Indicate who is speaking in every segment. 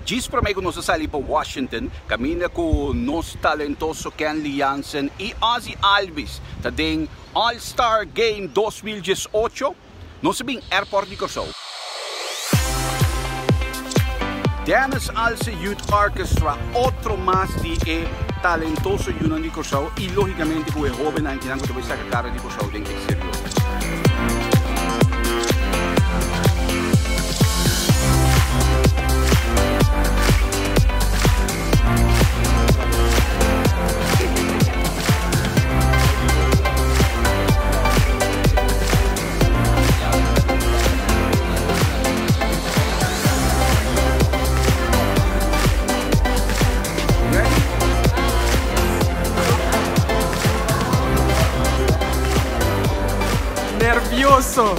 Speaker 1: Djis promé ku nos a sali pa Washington, kaminda ku nos talentoso Kenley Jansen i Ozzie Albies ta den All Star Game 2018, nos a bin airport di Kòrsou. Dennis Alse Youth Orchestra, otro mas di e talentoso yunan di Kòrsou i lógikamente ku e hóbennan kinan ku ta bai saka kara di Kòrsou den eksterior.
Speaker 2: Nervioso.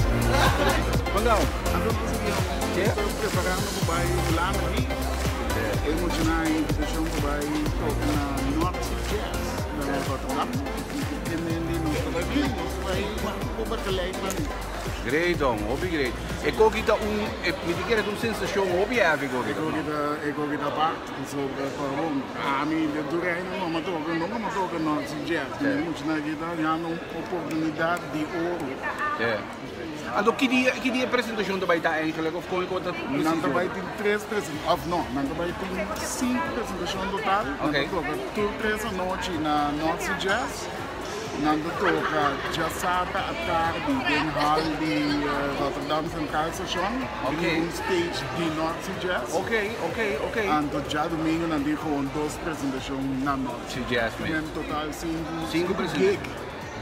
Speaker 3: Preparando pa bai Hulanda aki. E muchanan a invitacion pa bai toca na North Sea Jazz na Rotterdam. E mendi nos ta bai bin, nos ta bai por begeleid nan.
Speaker 1: Great hom, hopi great. E koki ta un, e, mi ta kere ta un sensacion hopi heavy koki
Speaker 3: E koki ta, e koki ta apart, pasobra pa bon, ami den tur reino no a toca, nunca mi a toca North Sea Jazz. Mi muchanan aki ta hando un oportunidad di oro.
Speaker 1: Anto ki dia, ki dia e presentacion ta bai ta eigenlijk of kon e kon ta precies?
Speaker 3: Nan ta bai tin tres presentacion, of no, nan ta bai tin sinku presentacion total. Nan ta toca tur tres anochi na North Sea Jazz. Nan ta toca djasabra atardi den hal di Rotterdam Centraal Station, riba un stage di North Sea Jazz. Anto djadomingo nan tin gewoon dos presentacion na North Sea
Speaker 1: Jazz.
Speaker 3: En total sinku gig.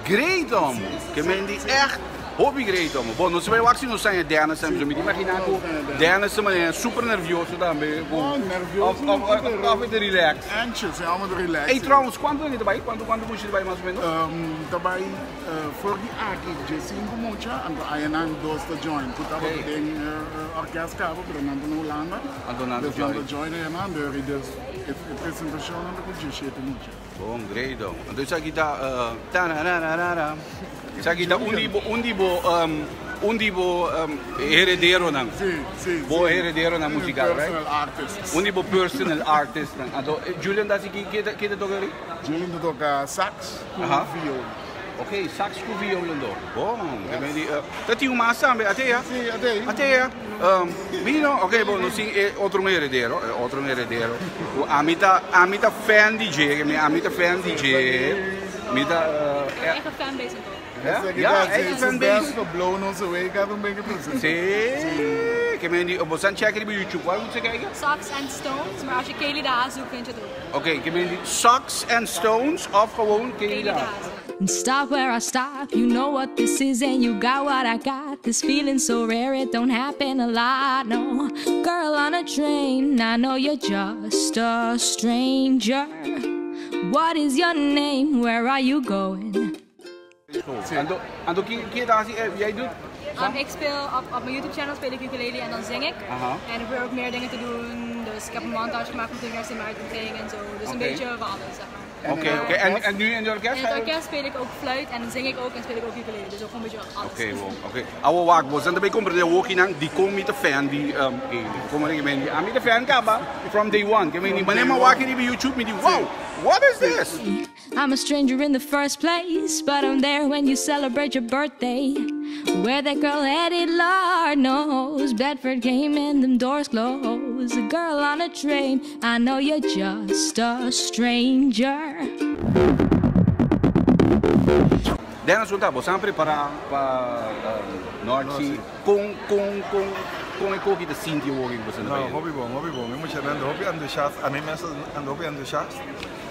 Speaker 1: Great homo! Ke men di echt hopi great homo. Bon, nos bai wak si nos haña Dennis tambe. So mi ta imagina ku Dennis ta manera super nervioso tambe.
Speaker 3: Oh, nervioso
Speaker 1: Of, of, of, of e ta relax.
Speaker 3: Anxious, e homber ta relax.
Speaker 1: Ey, trouwens, kuantu hende ta bai? Kuantu, kuantu mucha ta bai mas o menos?
Speaker 3: Ta bai for di aki diesinku mucha, anto ayanan dos ta join. Ku tabata den orkest kaba, pero nan ta na Hulanda.
Speaker 1: Anto nan ta
Speaker 3: Dus nan
Speaker 1: join.
Speaker 3: ta join ayanan, dus e presentashonnan ta ku diesshete mucha.
Speaker 1: Bon, great don. Anto esaki ta tarararara. Esaki ta un di bo un di bo un di bo herederonan.
Speaker 3: Si, si,
Speaker 1: Bo herederonan musical, right?
Speaker 3: Personal artists.
Speaker 1: Un di bo personal artistnan. Anto Julian ta hasi ke ke ta toka ri?
Speaker 3: Julian ta toka sax ku viola.
Speaker 1: Ok, sax ku viola anto. Bon, ke men di ta tin un mas tambe, Atea?
Speaker 3: Si, Atea.
Speaker 1: Atea. Bino, ok, bon, nos tin e otro un heredero, e otro un heredero. Ku ami ta, ami ta fan di dje, mi ami ta fan di dje. Mi ta
Speaker 4: Eigen fanbase anto.
Speaker 1: Ja, eigen fanbase.
Speaker 3: Blow nos away cada un beke presenta.
Speaker 1: Sí, ke men di, bo san check riba YouTube, waar moet ze kijken?
Speaker 4: Socks and Stones, maar als je Kaylee de Haas zoekt vind je het ook.
Speaker 1: Oké, ke men di Socks and Stones of gewoon Kaylee de Haas.
Speaker 5: And stop where I stop, you know what this is and you got what I got. This feeling so rare, it don't happen a lot, no. Girl on a train, I know you're just a stranger. What is your name, where are you going?
Speaker 1: Anto, anto ki, ki ta hasi, jij doet?
Speaker 4: Ik speel op, op mijn YouTube channel speel ik ukulele en dan zing ik. En ik probeer ook meer dingen te doen. Dus ik heb een montage gemaakt van toen ik naar Sint Maarten ging en zo. Dus een beetje van alles, zeg maar.
Speaker 1: Oké, oké. En, en nu in het orkest?
Speaker 4: In het orkest speel ik ook fluit en dan zing ik ook en speel ik ook ukulele. Dus ook gewoon een beetje alles.
Speaker 1: Oké, wow, oké. Awo wak, bo santa bij comprende woki nang di kon mi te fan di um, kom maar ik ben di ami te fan kaba from day one. Ke mi di ma wak di YouTube mi di wow, what is this?
Speaker 5: I'm a stranger in the first place, but I'm there when you celebrate your birthday. Where that girl headed, Lord knows. Bedford came and them doors closed. A girl on a train, I know you're just a stranger.
Speaker 1: Dennis, hoe ta? Bo san prepara pa North Sea kon kon kon kon e koki ta sinti awor ku bo sa na
Speaker 6: No,
Speaker 1: bai?
Speaker 6: hopi bon, hopi bon. Mi muchanan ta hopi entusiast, ami mes anda hopi entusiast,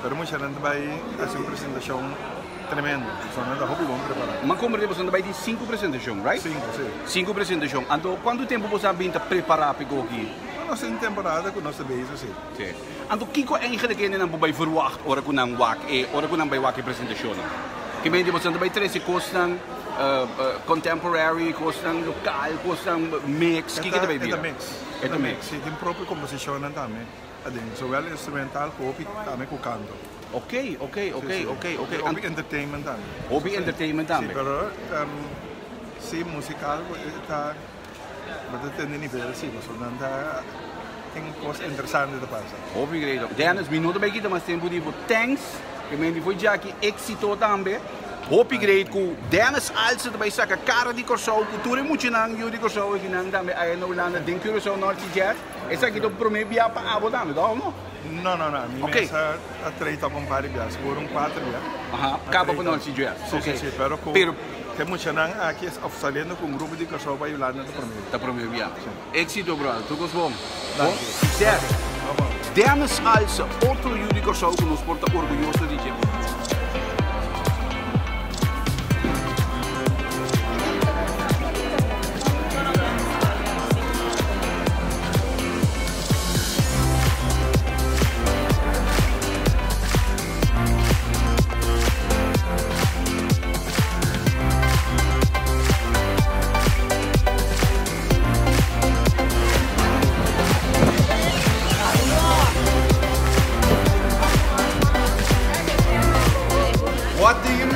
Speaker 6: pero e muchanan ta bai hasi un presentashon tremendo. So nan ta hopi bon prepara.
Speaker 1: Ma komprende boso ta bai tin sinku presentashon, right?
Speaker 6: Sinku, si.
Speaker 1: Sinku presentashon. Anto kuantu tempu boso a bin ta prepara pa e koki?
Speaker 6: No, nos tin temporada ku nos ta bezig, si.
Speaker 1: Si. Anto kiko eigenlijk hendenan por bai verwacht ora ku nan wak e ora ku nan bai wak e presentashonnan? Ke mente boso ta bai trese kosnan contemporary, kosnan lokal, kosnan mix, kiko ta bai bira?
Speaker 6: E ta mix.
Speaker 1: E ta mix.
Speaker 6: Si, tin propio komposishonnan tambe aden, zowel instrumental ku hopi tambe ku kanto.
Speaker 1: Oké, oké, oké, oké, oké.
Speaker 6: Hopi entertainment tambe.
Speaker 1: Hopi entertainment tambe.
Speaker 6: Si, pero si musikal ta. Bo ta tende nivel si, pasobra nan ta tin kos interesante ta pasa.
Speaker 1: Hopi great. Dennis, mi no ta bay kita mas tempo di bo. Thanks. Ke men di fo'i djaki exito tambe. Hopi great ku Dennis Alse ta bay saka kara di Kòrsou ku tur e muchanan yu di Kòrsou akinan tambe aya na Hulanda den Curaçao North Sea Jazz. Esaki ta prome bia pa abo tambe, tòg no?
Speaker 6: No, no, no. Mi mes a trei tòg un par di bia, sigur un kuater bia.
Speaker 1: Aha, kaba pa North Sea Jazz.
Speaker 6: Si, si, si. Pero ku e muchanan aki of saliendo ku un grupo di Kòrsou pa Hulanda ta prome bia.
Speaker 1: Ta prome bia. Éxito brother, tur kos bon. Bon, succes. Dennis Alse, otro yu di Kòrsou ku nos por ta orguyoso di dje.
Speaker 2: What team?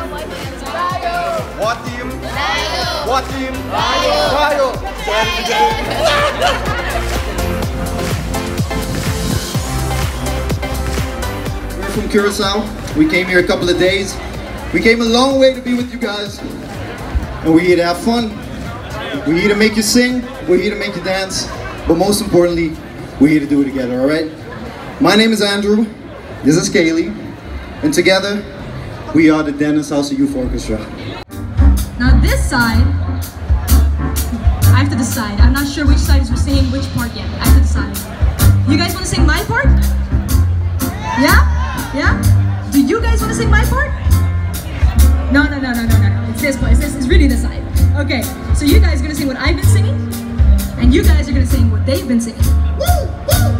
Speaker 2: What team? What team? Rayo!
Speaker 7: We're from Curacao. We came here a couple of days. We came a long way to be with you guys. And we're here to have fun. We're here to make you sing. We're here to make you dance. But most importantly, we're here to do it together, all right? My name is Andrew. This is Kaylee. And together, we are the Dennis Alse Youth Orchestra.
Speaker 5: Now this side, I have to decide. I'm not sure which side is singing which part yet. I have to decide. You guys want to sing my part? Yeah? Yeah? Do you guys want to sing my part? No, no, no, no, no, no, no. It's this part. It's, this, it's really this side. Okay, so you guys are going to sing what I've been singing, and you guys are going to sing what they've been singing. Woo! Woo!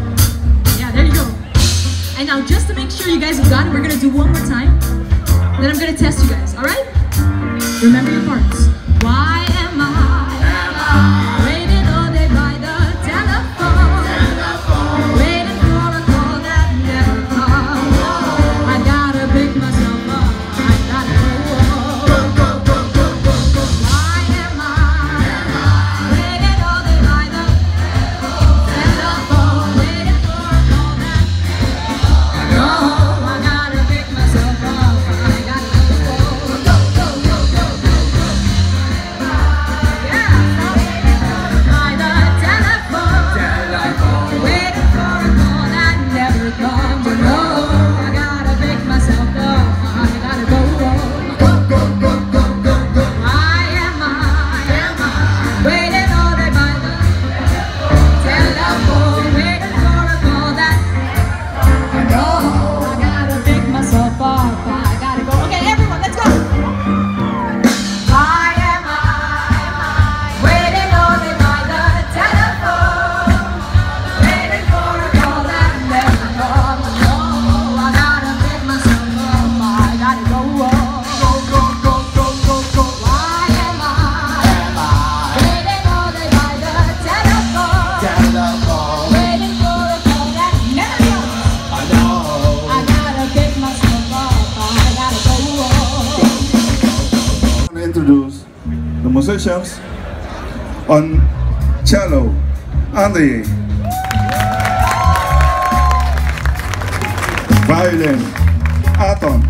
Speaker 5: Yeah, there you go. And now just to make sure you guys have got it, we're going to do one more time. Then I'm going to test you guys, all right? Remember your parts. Why am I waiting all day by the telephone? Waiting for a call that never comes. I gotta pick myself up. I gotta go. Go, go, go, go, go, go. Why am I waiting all day by the telephone? Waiting for a call that no, I gotta pick myself up. I gotta go. Go, go, go, go, go, go. Yeah. By the telephone, waiting for a call that never comes. No, I gotta pick myself up. I gotta go. Go, go, go, go, go, go. Why am I waiting all day by the telephone, waiting for a call that no, I gotta pick myself up. I gotta go. Okay, everyone, let's go. Why am I waiting all day by the telephone, waiting for a call that never comes? No, I gotta pick myself up. I gotta go. Go, go, go, go, go, go. Why am I waiting all day by the telephone, waiting for a call that never comes? I gotta pick myself up. I gotta go.
Speaker 6: I want to introduce the musicians on cello, Andre, violin, Aton,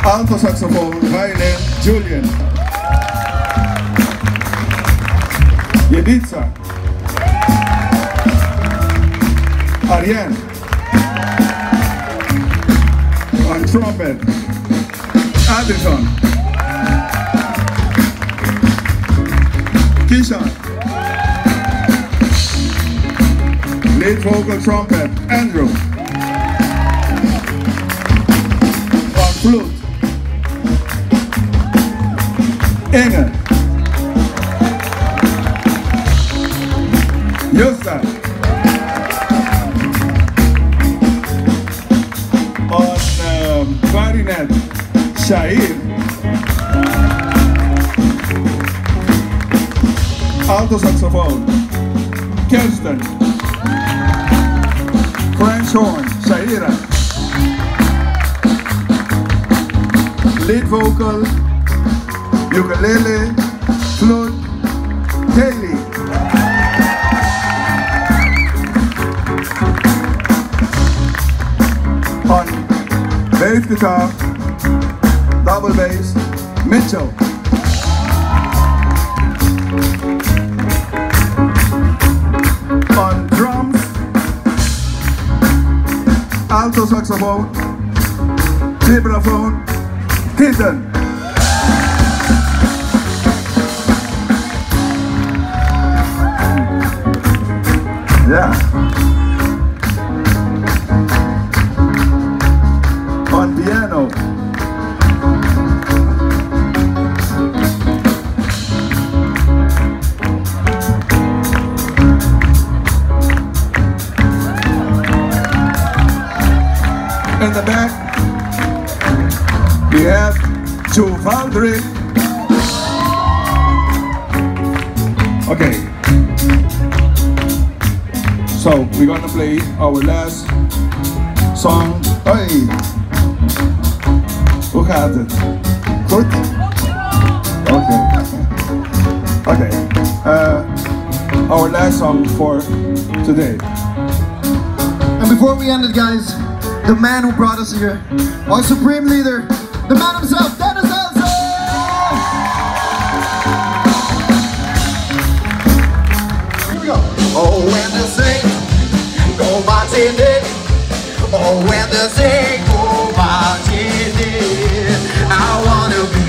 Speaker 6: alto saxophone, violin, Julian, Yeditsa, Ariane, on trumpet, Anderson, Kishan, lead vocal trumpet, Andrew, on flute, Inge, Justa, on clarinet, Shair, alto saxophone, Kirsten, French horn, Shaira, lead vocal, Ukulele, flute, Kaylee. On bass guitar, double bass, Mitchell. On drums, alto saxophone, vibraphone, Keaton. Yeah. On piano. In the back, we have Juvaldri. Okay. So we're gonna play our last song. Hoi. Hoe gaat het? Goed? Oké. Okay. Our last song for today.
Speaker 7: And before we end it, guys, the man who brought us here, our supreme leader, the man himself, Dennis Elson! Here we go.
Speaker 2: Oh, when the saints go marching in, oh, when the saints go marching in, I wanna be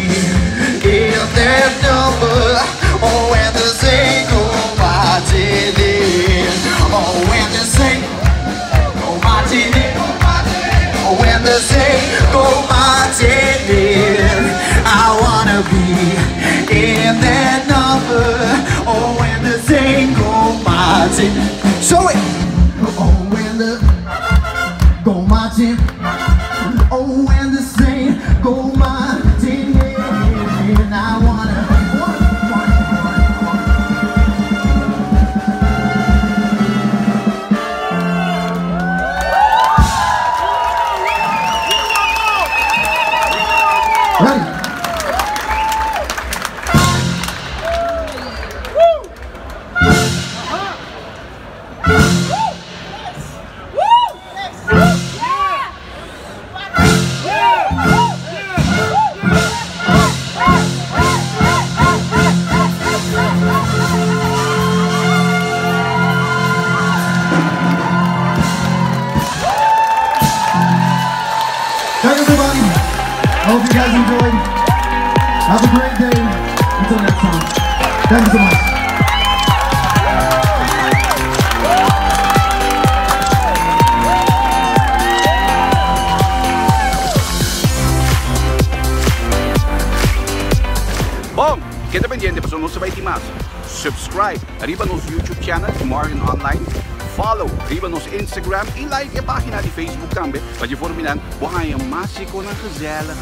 Speaker 2: in that number. Oh, when the saints go marching in, oh, when the saints go marching in, oh, when the saints go marching in, I wanna be in that number. Oh, when the saints go marching, show it. Oh, when the go marching, oh, when the saints go marching in, I wanna.
Speaker 7: Ready? Thank you, everybody. I hope you guys enjoyed. Have a great day. Until next time. Thank you so much.
Speaker 1: Bom, keda pendiente, paso nos ta bay tin mas. Subscribe riba nos YouTube channel, Marion Online. Follow riba nos Instagram y like e pagina di Facebook tambe. Pa di forma bo haya mas gezellig.